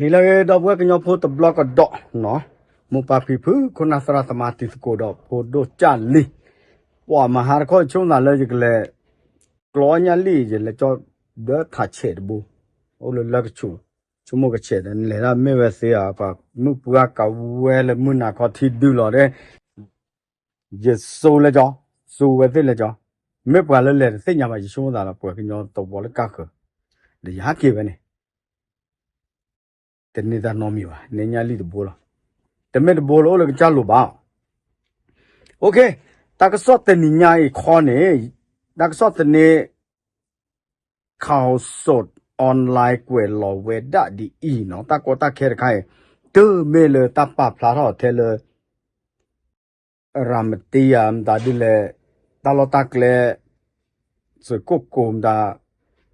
နံၤလၢအဂ့ၤ ဒီပုၢ်ဝဲၢ်ကညီဖိတဘျီကဒီးနီၤ, မိၢ်ပၢ်ဖံဖု ခိၣ်နၢ်သရၣ်သမါတံၤသကိးဒီးဖိဒိၣ်ကၢ်လံၤ, ပှၤမၤဟါတခီ ယဆိကမိၣ်သးလၢယကလဲၤ ကျီညၣ်လံၣ် ယလဲၤကၠီဒီးထးဆဲးတဘိ, အိၣ်လၢလၢကဆူး, ဆိကမိၣ်ကဆဲးဒီး နလဲၤဒၣ်မ့ၢ်ဝဲသ့ဧါ, ပှၤမုၣ်ပှၢ်ကဝဲလၢမုၢ်နၤခီထံဒုလီၤဒီး ယစိလၢကၠီ, စိဝဲသ့ၣ်လၢကၠီ, မ့ၢ်ပှၤလၢလဲၤတသ့ၣ်ညါဘၣ် ယဆိကမိၣ်သးလီၤ ပှၤကညီသဝီလၢကၢ်ဃၢၤ, ဒီးယဟးက့ၤဝဲန့ၣ် တန့ၢ်တၢ်နီတမံၤဘၣ်, န့ၢ်ညၣ်လံၣ်တဘိလီၤ, တမ့ၢ်တဘိလၢအိၣ်လၢကစၢ်လိၤဘၣ်. အိၣ်ခ့, တၢ်ကစီၣ်တနံၤညါအံၤခီန့ၣ်, တၢ်ကစီၣ်သန့ ข่าวสดออนไลน์ ကွဲးလီၤဝဲဒၣ်ဒ်အံၤနီၤ, တၢ်ကီတၢ်ခဲတခါအံၤ တုၤမ့ၢ်လၢတၢ်ပာ်ဖျါထီၣ်ထဲလၢ ရၤမတံဧါ မတၤဒ်လဲၣ်, တၢ်လီၢ်တၢ်ကျဲ သုးခိၣ်ကိးမတၤ,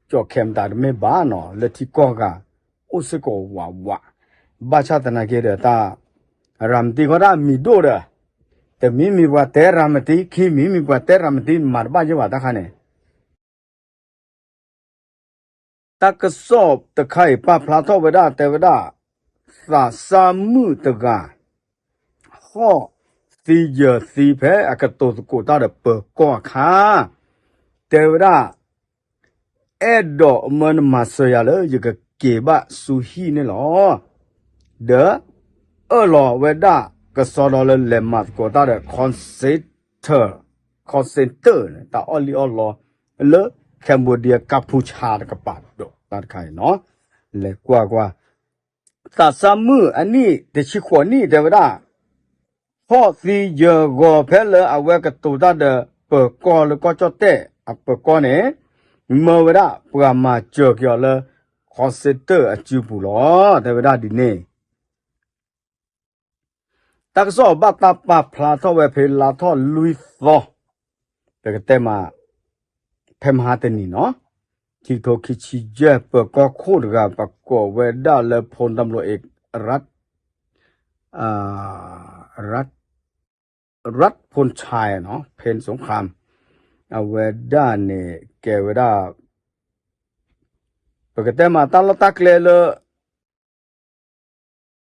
ကၠီၣ်ခဲမတၤတမ့ၢ်ဘၣ်နီၤ, လၢထံကီၢ်ဂၤ အိၣ်စ့ၢ်ကီးဝးဝး, ဘၣ်ဆၣ်သနာ်က့ဒီးတၢ် ရၤမတံခီဒၣ်မံၤဒိၣ်ဒီး, တမံၤမံၤပှၤတဲရၤမတံ, ခံမံၤမံၤပှၤတဲရၤမတံ မၤတဘၣ်ယဲၢ်ဘၣ်တၢ်ခါန့ၣ် တၢ်ကစီၣ်တခါအံၤ ပာ်ဖျါထီၣ်ဝဲဒၣ် တဲဝဲဒၣ် သးစၢ်မုၣ်တဂၤ ဟီၣ်သံယၢၤသံဖဲအကတိၤသကိးတၢ်ဒီးပၢၤကီၢ်အခါ, တဲဝဲဒၣ် အဲၣ်ဒိးမၢနမၤစၢၤယၤလၢ ယကက့ၤဘၣ်ဆူဟံၣ်န့ၣ်လီၤ. ဒီးအၢၣ်လီၤဝဲဒၣ်ကစီဒီလၢလဲၤမၤသကိးတၢ်ဒီး call center, call center န့ၣ် တၢ်အီၣ်လံၣ်အီၣ်လီ လၢ Cambodia ကၢ်ဖူဆါတကပၤဒီးတၢ်တခါအံၤနီၤ, လဲၤကွၢ်ကွၢ် သးစၢ်မုၣ်အနံၣ်တဆံဃိးနံၣ်တဲဝဲဒၣ်, ဟီၣ်သံယၢၤဂီၤဖဲလၢအဝဲကတိၤတၢ်ဒီးပၢၤကီၢ်လၢကီၢ်ကၠီၣ်တဲၣ်အပၢၤကီၢ်န့ၣ်, မၢဝဲဒၣ်ပှၤမၤစၢၤက့ၤအီၤလၢ call center အစုပူၤလီၤ. တဲဝဲဒၣ်ဒ်န့ၣ် တၢ်ကစီၣ်ဘၣ်တၢ်ပာ်ဖျါထီၣ်ဝဲဖဲလါထီၣ်လွံၢ်သီ, ပကတဲမး ဖဲမဟါတနံၤနီၤ, ခံကထိခံဆံယဲၢ် ပၢၤကီၢ်ခိၣ်တဂၤ ပကိးဝဲဒၣ်လၢ พลตำรวจเอกรัฐ รัฐ รัฐพลชัยနီၤ เพ็ญสงคราม အဝဲဒၣ်န့ၣ် ကဲဝဲဒၣ် ပကတဲမးတၢ်လီၢ်တၢ်ကျဲလၢ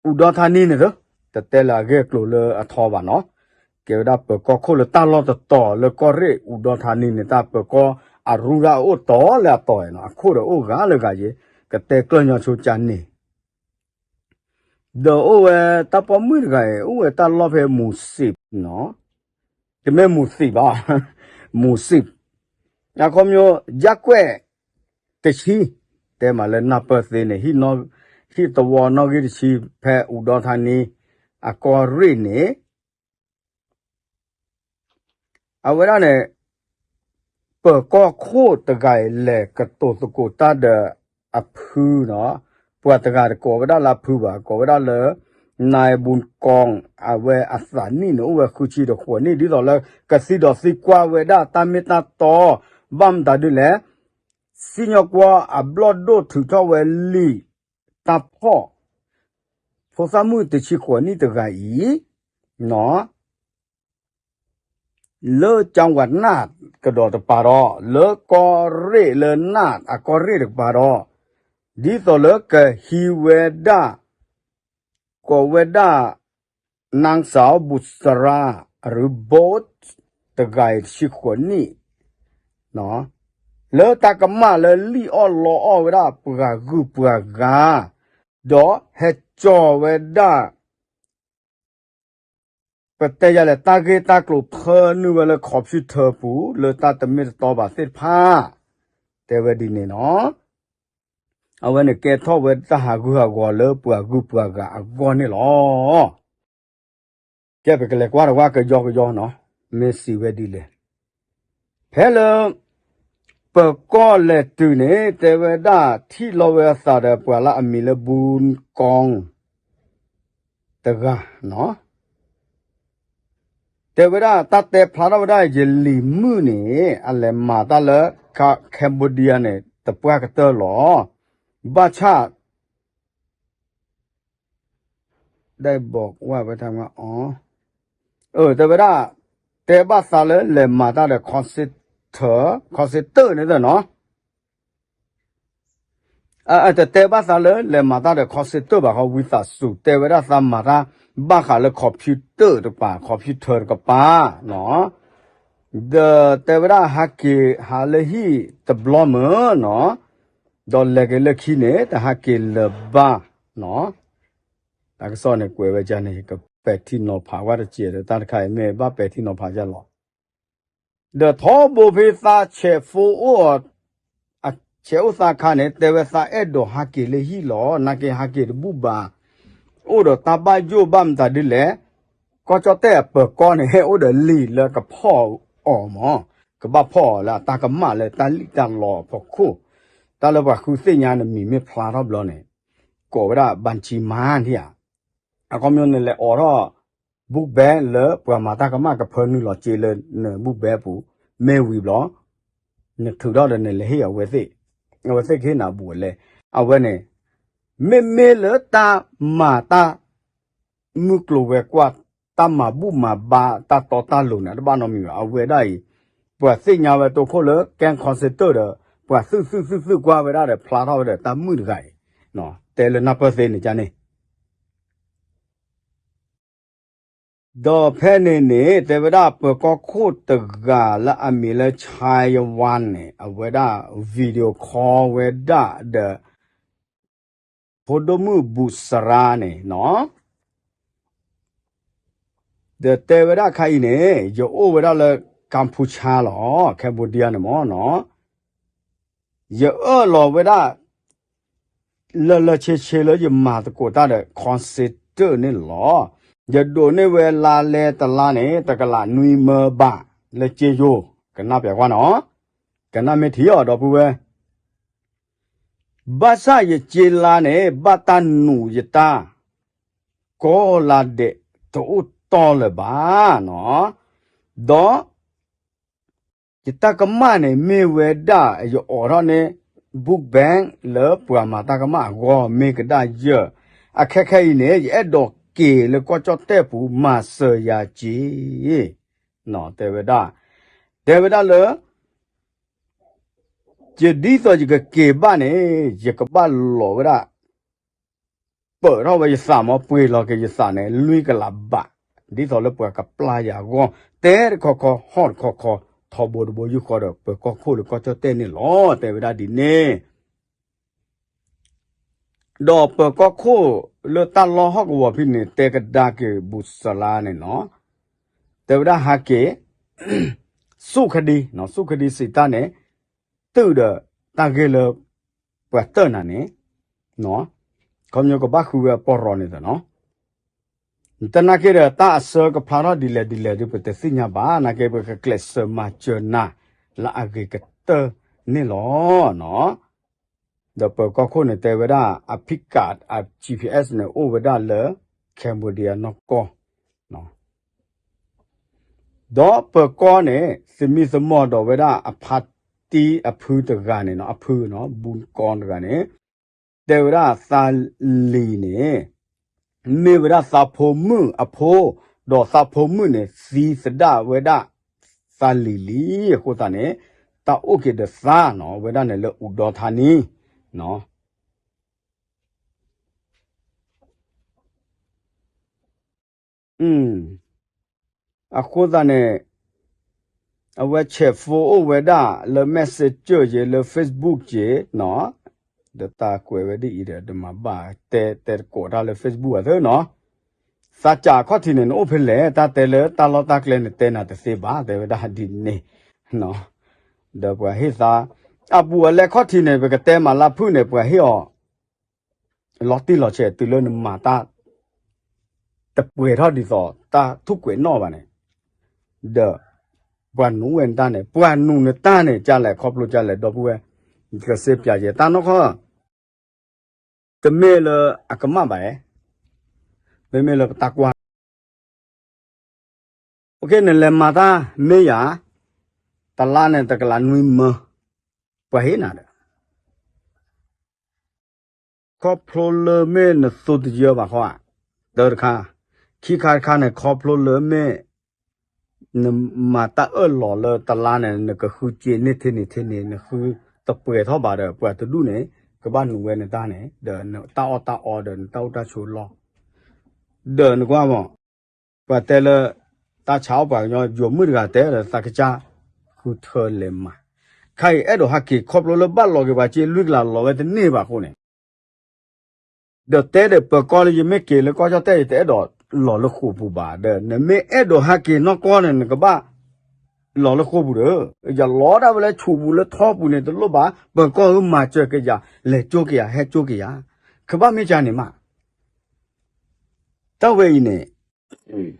အူဒီထါနံန့ၣ်သၢ, တတဲလၢအဂ့ၢ်အကျိၤလၢအထီဘၣ်နီၤ, ကဲဝဲဒၣ်ပၢၤကီၢ်ခိၣ်လၢတၢ်လီၢ်တတီၤလၢကီၢ်ရ့ၣ်အူဒီထါနံန့ၣ် တၢ်ပၢၤကီၢ်အရူဒၣ်အိၣ်တီၤလၢအတီၤနီၤ, အခိၣ်ဒီးအိၣ်ဂၤလၢဂၤယဲ, ကတဲကျၢၢ်ညီဆိကၠါန့ၣ် ဒီးအိၣ်ဝဲတၢ်ပိာ်မုၣ်တဂၤအံၤ အိၣ်ဝဲတၢ်လီၢ်ဖဲမူၤစံးနီၤ, တမ့ၢ်မူၤသံးဘၣ်, မူၤစံး, အခီပညီ ရပ်ကွက် တဆံ, တဲမးလၢနၢ်ပၢၢ်သ့န့ၣ် ဟံၣ်သဝီနီၣ်ဂံၢ်တဆံ ဖဲအူဒီထါနံ အကီၢ်ရ့ၣ်န့ၣ် အဝဲဒၣ်န့ၣ် ပၢၤကီၢ်ခိၣ်တဂၤအံၤ လဲၤကတိၤသကိးတၢ်ဒီးအဖုနီၤ, ပှၤတဂၤတကိးဝဲဒၣ်လၢအဖုဘၣ်, ကိးဝဲဒၣ်လၢ นายบุญกอง အဝဲအသးနံၣ်န့ၣ် အိၣ်ဝဲဃုဆံဒီးဃိးနံၣ် ဒ်သိးလၢကသံဒီးသံကွၢ်ဝဲဒၣ်တၢ်မ့ၢ်တၢ်တီ, ဘၣ်မတၤဒ်လဲၣ် စံၣ်ညီၣ်ကွီၢ်အဘျီၣ်ဒိၣ်ထုးထီၣ်ဝဲလံာ်တၢ်ဖီၣ်, ဖိသၣ်မုၣ်တဆံဃိးနံၣ်တဂၤအံၤ, လၢကၠီဝးနၢ်ကဒီးတပၤဒီး လၢကီၢ်ရ့ၣ်လၢနၢ်အကီၢ်ရ့ၣ်တကပၤဒီး, ဒ်သိးလၢကဟံးဝဲဒၣ် ကိးဝဲဒၣ် นางสาวบุษรา หรือ โบ๊ท တဂၤအံၤတဆံဃိးနံၣ် လၢတၢ်ကမၣ်လၢလံၣ်အီၣ်လီအီၣ်ဝဲဒၣ်ပှၤဂုၤပှၤဂၤ, ဒီးဟဲကၠီဝဲဒၣ် ပတဲယၤလဲၣ် တၢ်ဂ့ၢ်တၢ်ကျိၤဖၢနုာ်ဝဲလၢ computer ပူၤ လၢတၢ်တမ့ၢ်တတီဘၣ်သ့ၣ်တဖၣ် တဲဝဲဒ်န့ၣ်နီၤ. အဝဲန့ၣ်ကဲထီၣ်ဝဲတၢ်ဟးဂူာ်ဟးဂီၤလၢပှၤဂုၤပှၤဂၤအဂီၢ်န့ၣ်လီၤ. ကဲပကလဲၤကွၢ်တဝၢ်ကယီကယီနီၤ, မ့ၢ်စံးဝဲဒ်လဲၣ်. ဖဲလၢ ပၢၤကီၢ်လဲၤတုၤန့ၣ် တဲဝဲဒၣ်ထံၣ်လီၤဝဲအသးဒီးပှၤလၢအမံၤလၢ ဘူးကီၢ် တဂၤနီၤ. တဲဝဲဒၣ်တၢ်တဲဖျါထီၣ်ဝဲဒၣ် ယလံၤမုၣ်န့ၣ် အလဲၤမၤတၢ်လၢ Cambodia န့ၣ် တပှၢ်ကတၢၢ်လီၤ. ဘၣ်ဆၣ် ได้บอกว่าไปทำงาน အီၤ တဲဝဲဒၣ် တဲဘၣ်သးလၢလဲၤမၤတၢ်ဒီး call center, call center န့ၣ်သၢနီၤ. တတဲဘၣ်သးလၢလဲၤမၤတၢ်ဒီး call center ဘၣ်ဃီ ဝံသးစူၤ တဲဝဲဒၣ်သးမၤတၢ်ဘၣ်ဃးလၢ computer တကပၤ computer တကပၤနီၤ. ဒီးတဲဝဲဒၣ်ဟးက့ၤဟးလၢဟံၣ်တဘျီမၢ်နီၤ, ဒီးလဲၤက့ၤလၢခံန့ၣ် တဟးက့ၤလၢၤဘၣ်နီၤ. တၢ်ကစီၣ်န့ၣ်ကွဲးဝဲဒ်န့ၣ် ကပဲာ်ထံနီၤဖးဝဲတစဲးဒီး တၢ်တခါအံၤမ့ၢ်ဘၣ်ပဲာ်ထံနီၤဖးဒ်လဲၣ် ဒီးထီဘိဖဲသးဆဲးဖိအိၣ် ဆဲးအိၣ်သးခါန့ၣ် တဲဝဲသးအဲၣ်ဒိးဟးက့ၤလၢဟံၣ်လီၤ. နာ်က့ဟးက့ၤတဘူၣ်ဘၣ်, အိၣ်ဒီးတၢ်ဘၣ်ယိၣ်ဘၣ်မတၤဒ်လဲၣ်. ကီၢ်ကၠီၣ်တဲၣ်အပၢၤကီၢ်န့ၣ် အိၣ်ဒီးလံာ်လၢကဖီၣ်အီၤမၢ်, ကဘၣ်ဖီၣ်အီၤလၢအတၢ်ကမၣ်လၢတၢ်လံၣ်တၢ်လီအဖီခိၣ်, တၢ်လၢပှၤဃုသ့ၣ်ညါနမံၤမ့ၢ်ဖျါထီၣ်ဘျီန့ၣ် ကိးဝဲဒၣ် ဘၣ်ဆံမါ ထံဧါ. အခီပညီနလဲၤအိးထီၣ် book bank လၢပှၤမၤတၢ်ကမၣ်ကဖၢနုာ်လီၤစ့လၢန book bank ပူၤ မ့ၢ်ဝံၤဘျီ နထုးထီၣ်ဒီးနလဲၤဟ့ၣ်အဝဲသ့ၣ်, အဝဲသ့ၣ်ကဟ့ၣ်နၤဘူးဝဲလဲၣ်. အဝဲန့ၣ် မ့မ့ၢ်လၢတၢ်မၤတၢ် မုၢ်ကျိၤဝဲၤကွာ် တၢ်မၤဘူၣ်မၤဘါတၢ်တီတၢ်လိၤန့ၣ် တဘၣ်နီတမံၤဘၣ်. အဝဲဒၣ်အံၤ ပှၤသ့ၣ်ညါဝဲတိခိၣ်လၢ ကဲ call center ဒီး ပှၤသုးသုးသုးသုးကွၢ်ဝဲဒၣ်ဒီးဖျါထီၣ်ဝဲဒီးတၢ်မုာ်တဂၤအံၤ, တဲလၢနၢ်ပၢၢ်သ့န့ၣ်ကန့ၣ် ဒီးဖဲန့ၣ်န့ၣ် တဲဝဲဒၣ်ပၢၤကီၢ်ခိၣ်တဂၤလၢအမံၤလၢ ဆါယဝါန့ၣ် အဝဲဒၣ် video call ဝဲဒၣ်ဒီး ဖိဒိၣ်မုၣ်ဘူးစရါန့ၣ်နီၤ, ဒီးတဲဝဲဒၣ်ခါအံၤန့ၣ် ယအိၣ်ဝဲဒၣ်လၢ ကၣ်ဖူဆါလီၤ, Cambodia န့ၣ်မၢ်နီၤ, ယအၢၣ်လီၤဝဲဒၣ် လၢလၢဆ့ဆ့လၢယမၤသကိးတၢ်ဒီး call center န့ၣ်လီၤ. ယဒိးန့ၢ်ဝဲလါလဲတလါန့ၣ် တကလးနွံမၢဘၣ် လၢစ့ယိၤ, ကနၣ်ပျးကွၢ်နီၤ, ကနၣ်မ့ၢ်ထံအီၤဒီပုၢ်ဝဲၢ် ဘၣ်ဆၣ်ယစ့လါန့ၣ် ဘၣ်တၢ်နူးယတၢ် ကိးလါဒဲး တအိၣ်တီလၢၤဘၣ်နီၤ, ဒီး ယတၢ်ကမၣ်န့ၣ် မ့ၢ်ဝဲဒၣ်ယအိးထီၣ်န့ၢ် book bank လၢပှၤမၤတၢ်ကမၣ်အဂီၢ် မ့ၢ်ကဒၣ်ယဲၢ်, အခဲခဲအံၤန့ၣ် ယအဲၣ်ဒိးက့ၤလၢကီၢ်ကၠီၣ်တဲၣ်ပူၤ မၤစၢၤယၤက့ၤ, တဲဝဲဒၣ်, တဲဝဲဒၣ်လၢ ယဒ်သိးယကက့ၤဘၣ်န့ၣ် ယကဘၣ်လီၤဝဲဒၣ် ပၢၢ်ထီၣ်ဝဲယသးမၢ် ပှ့ၤလီၤက့ၤယသးန့ၣ် လွံၢ်ကလးဘး, ဒ်သိးလၢပှၤကပျၢ်ယၤအဂီၢ် တဲတခီခီ ဟီၣ်တခီခီ ထီဘိတဘိယူၢ်ဃီဒီး ပၢၤကီၢ်ခိၣ်လၢကီၢ်ကၠီၣ်တဲၣ်န့ၣ်လီၤ, တဲဝဲဒၣ်ဒ်န့ၣ် ဒီးပၢၤကီၢ်ခိၣ်လၢတၢ်လီၢ်ဟီၣ်ကဝီၤဖဲန့ၣ် တဲကဒါက့ၤဘူးစလါန့ၣ်နီၤ, တဲဝဲဒၣ်ဟးက့ၤ ဆူၣ်ခဒံ, ဆူၣ်ခဒံစံးတၢ်န့ၣ် တုာ်ဒီးတၢ်ဂ့ၢ်လၢ ပှၤတၢၢ်နၤန့ၣ် ခီပညီကဘၣ်ဃုဝဲအပီၢ်ရီန့ၣ်ဒီးနီၤ, တနာ်က့ဒီးတၢ်အဆၢကဖျါထီၣ်ဒ်လဲၣ်ဒ်လဲၣ်ဒီး ပတသ့ၣ်ညါဘၣ်, နာ်က့ပကကျဲးစၢးမၤစၢၤနၤ လၢအဂ့ၤကတၢၢ်န့ၣ်လီၤနီၤ, ဒီးပၢၤကီၢ်ခိၣ်န့ၣ်တဲဝဲဒၣ် အ Picard အ G P S န့ၣ် အိၣ်ဝဲဒၣ်လၢ Cambodia နီၢ်ကီၢ် ဒီးပၢၤကီၢ်န့ၣ် သမံသမိးဒီးဝဲဒၣ်အဖါတံၢ်အဖုတဂၤန့ၣ်နီၤ, အဖုနီၤ ဘူးကီတဂၤန့ၣ် တဲဝဲဒၣ်သးလံၤန့ၣ် မ့ၢ်ဝဲဒၣ်သးဖိမုၣ်အဖိ, ဒီးသးဖိမုၣ်န့ၣ် သံသဒၣ်ဝဲဒၣ်သးလံၤလံအဃိသတးန့ၣ် တၢ်အိၣ်က့ၤဒီးသးနီၤ, ဝဲဒၣ်န့ၣ်လၢအူဒီထါနံ အဃိသတးန့ၣ် အဝဲဆဲးဖိအိၣ်ဝဲဒၣ်လၢ Messenger က့ၤ လၢ Facebook က့ၤနီၤ, ဒီးတၢ်ကွဲးဝဲဒ်အံၤဒီး တမၤဘၣ်တဲ တဲတကိးတၢ်လၢ Facebook အသၢနီၤ, သးစၢ်အခီၣ်ထံးန့ၣ် နအိၣ်ဖဲလဲၣ်, တၢ်တဲလၢတၢ်လီၢ်တၢ်ကျဲန့ၣ် တဲနၤတသ့ဘၣ်, တဲဝဲဒၣ်ဒ်န့ၣ် ဒီးပှၤဟ့ၣ်သး အဘူးအလဲခီၣ်ထံးန့ၣ် ပကတဲမၤလၢဖုၣ်န့ၣ် ပှၤဟ့ၣ်အီၤ လီၤတံၢ်လီၤဆဲးတုၤလၢနမၤတၢ် တပှဲၤထီၣ်ဒ်သိးတၢ်ထူၣ်ကွဲးနီၣ်ဘၣ်န့ၣ်, ဒီးပှၤနူးဝဲနတၢ်န့ၣ် ပှၤနူးနတၢ်န့ၣ် ကလဲၣ်ခီဖျိကလဲၣ် ဒီပုၢ်ဝဲၢ်, ကစ့ပျးယဲ တၢ်နီၢ်ခီၣ် တမ့ၢ်လၢအကမၣ်ဘၣ်, မ့မ့ၢ်လၢပတၢ်ကွၢ် နလဲၤမၤတၢ်မ့ၢ်ယၤ, တလါန့ၣ် တကလးနွံမၢ, ပှၤဟ့ၣ်နၤဒီး ခီဖျိလၢမ့ၢ်နသူတယၢဘၣ်ဃီဧါ, တၢတခါ, ခံခါတခါန့ၣ် ခီဖျိလၢမ့ၢ် နမၤတၢ်အၢၣ်လီၤလၢတလါန့ၣ် နကဃုစ့န့ၢ်ထဲန့ၣ်ထဲန့ၣ် နဃုတပှဲၤထီၣ်ဘၣ်ဒီး ပှၤတဒူၣ်န့ၣ် ကဘၣ်နုာ်ဝဲနတၢ်န့ၣ် ဒီးနတၢ်အီၣ်တၢ်အီဒီးနတၢ်အိၣ်တၢ်ဆိးလီၢ်, ဒီးနကွၢ်မး, ပှၤတဲလၢ တၢ်ဆါအီၣ်ပှၤကညီ ယိၤမုၣ်တဂၤတဲဒီးသးကစၢ် ဃုထၢလဲၤမၤ, ခါအံၤအဲၣ်ဒိးဟးက့ၤခီဖျိလၢဘၣ်လီၤက့ၤပှၤစ့လွံၢ်ကလးလီၤဝဲတန့ၢ်ဘၣ်အဃိန့ၣ် ဒီးတဲဒီးပၢၤကီၢ်လၢယမ့ၢ်က့ၤလၢကီၢ်ကၠီၣ်တဲၣ် ယတအဲၣ်ဒိးလီၤလၢဃိာ်ပူၤဘၣ်, ဒီးနမ့ၢ်အဲၣ်ဒိးဟဲက့ၤနီၢ်ကီၢ်န့ၣ် နကဘၣ်လီၤလၢဃိာ်ပူၤဒီး, ယလီၤဒၣ်ဝဲလၢဆူးပူၤလၢထီပူၤန့ၣ် တလိၣ်ဘၣ်, ပၢၤကီၢ်ဧၢမၤစၢၤက့ၤယၤ, လဲၤကၠိက့ၤယၤ, ဟဲကၠိက့ၤယၤ, ကဘၣ်မ့ၢ်ကန့ၣ်မး တၢ်ဝဲအံၤန့ၣ် ဒ်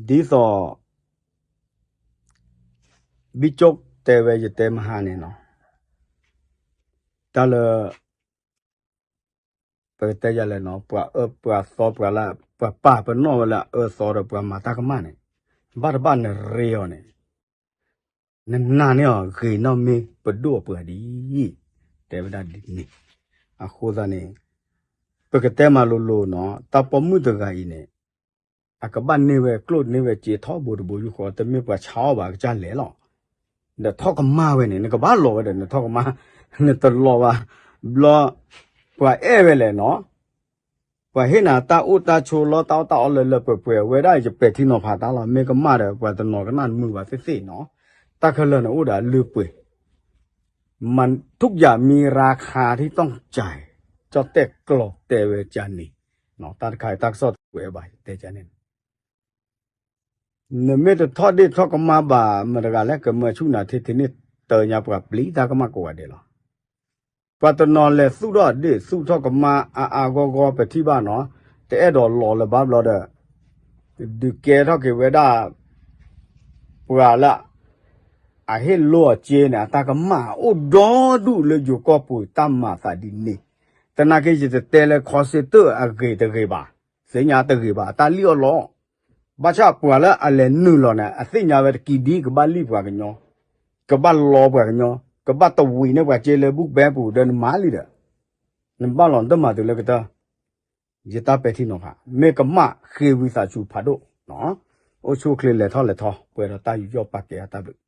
သိး ဘံကၠိတဲဝဲယတဲမဟါန့ၣ်နီၤ, တၢ်လၢ ပကတဲယၤလဲၣ်နီၤ, ပှၤအၢပှၤသီပှၤလၢ ပှၤပာ်ပနီၣ်ဝဲလၢအအၢသီဒီးပှၤမၤတၢ်ကမၣ်န့ၣ်, ဘၣ်တဘၣ်နရ့အီၤန့ၣ် နနာ်န့ၢ်အီၤဂ့ၤနီၢ်မ့ၢ်ပဒိၣ်အပှၤဒ်အံၤ, တဲဝဲဒၣ်ဒ်န့ၣ်, အဃိသတးန့ၣ် ပကတဲမၤလိၤလိၤနီၤ, တၢ်ပိာ်မုၣ်တဂၤအံၤန့ၣ် အကဘၣ်န့ၢ်ဝဲကျိၣ်န့ၢ်ဝဲစ့ထီဘိတဘိယူၢ်ဃီ, တမ့ၢ်ပှၤဆါအီၣ်ဘၣ်ကစၢ်လဲၣ်လီၤ. ဒီးထီၣ်ကမၣ်ဝဲန့ၣ် နကဘၣ်လီၤဝဲဒီး နထီၣ်ကမၣ် နတလီၤဘၣ်, ဘျီ ပှၤအဲၣ်ဝဲလဲၣ်နီၤ, ပှၤဟ့ၣ်နၤတၢ်အိၣ်တၢ်ဆိးလီၢ် တၢ်အီၣ်တၢ်အီလၢလၢပှဲၤပှဲၤ အဝဲဒၣ်ယပဲာ်ထံနီၤဖးတၢ်လီၤ, မ့ၢ်ကမၣ်ဒီး ပှၤတနီၤကနၣ်တမုာ်ဘၣ်သ့ၣ်သ့ၣ်နီၤ, တၢ်ခဲလၢာ်န့ၣ်အိၣ်ဒီးအလုၢ်အပှ့ၤ မၤထုကယၤမံရါခါထံၣ်တီၢ်ကၠဲး, ကၠီၣ်တဲၣ်ကျီၤတဲဝဲကန့ၣ်, တၢ်တခါအံၤတၢ်ကစီၣ်တကွဲးဘၣ် တဲကန့ၣ် နမ့ၢ်တထီၣ်ဒ့ၣ်ထီၣ်ကမၣ်ဘၣ် မတၤတဂၤလဲၣ် ကမၢဆူၣ်နၤထံထံန့ၣ် တၢညါပှၤပျံၤတၢ်ကမၣ်ကိးဂၤဒဲးလီၤ. ပှၤတနီၤလဲၤသူၣ်ထီၣ်ဒ့ၣ်သူၣ်ထီၣ်ကမၣ်အါအါဂီၢ်ဂီၢ် ပထံၣ်ဘၣ်နီၤ, တအဲၣ်ဒိးလီၤလၢၤဘၣ်ဘျီဒီး ဒုးကဲထီၣ်က့ၤဝဲဒၣ် ပှၤလၢ အဟ့ၣ်လိအီၤစ့န့ၣ် အတၢ်ကမၣ်အိၣ်ဒီဒူၣ်လၢယိၤကီၢ်ပူၤ တၢ်မၤသးဒ်န့ၣ်, သနာ်က့ ယတတဲလၢခီစ့တၢၣ်အဂ့ၤတဂ့ၤဘၣ်, သ့ၣ်ညါတဂ့ၤဘၣ် အတၢ်လံၣ်အီၣ်လီအီၣ်, ဘၣ်ဆၣ်ပှၤလၢအလဲၤနုာ်လီၤန့ၣ် အသ့ၣ်ညါဝဲတကံဒ် ကဘၣ်လံၣ်ပှၤကညီ, ကဘၣ်လီပှၤကညီ, ကဘၣ်တဝံၤန့ၢ်ပှၤစ့လၢဘူၣ်ကဘဲပူၤဒီးနမၤလံဒီး, နဘၣ်လီၤနတမၤတုၤလၢကတၢၢ် ယတၢ်ပဲာ်ထံနီၤဖး မ့ၢ်ကမၣ်ဃ့ဝံသးစူၤဖးဒိၣ်, အိၣ်ဆူၣ်အိၣ်ချ့လဲၤထီၣ်လဲၤထီ ပှဲၤဒီးတၢ်ယူးယီၣ်ပာ်ကဲအတၢ်ဘျုး